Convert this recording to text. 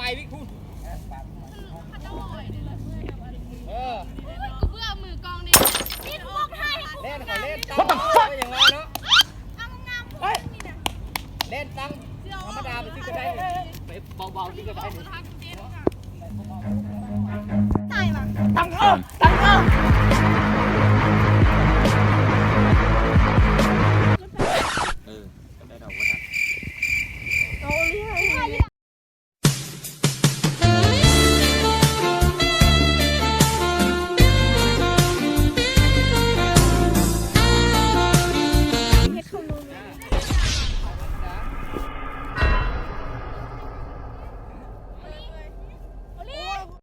ໄອ້ວິກພຸ້ນ ເອີ ໂອ້ຍ ກູເບື່ອມືກອງນີ້ ມີພວກໃຫ້ ແລ່ນ ເຂົາແລ່ນຕາມ What the fuck ກໍຍັງວ່າເນາະ ເອົາງາມໆ ເຮີ້ຍ ນີ້ນະ ແລ່ນຕັ້ງທຳມະດາໄປຊິກໍໄດ້ ໄປເບົາໆຊິກໍໄດ້ ຕາຍຫວາ ຕັ້ງເອີ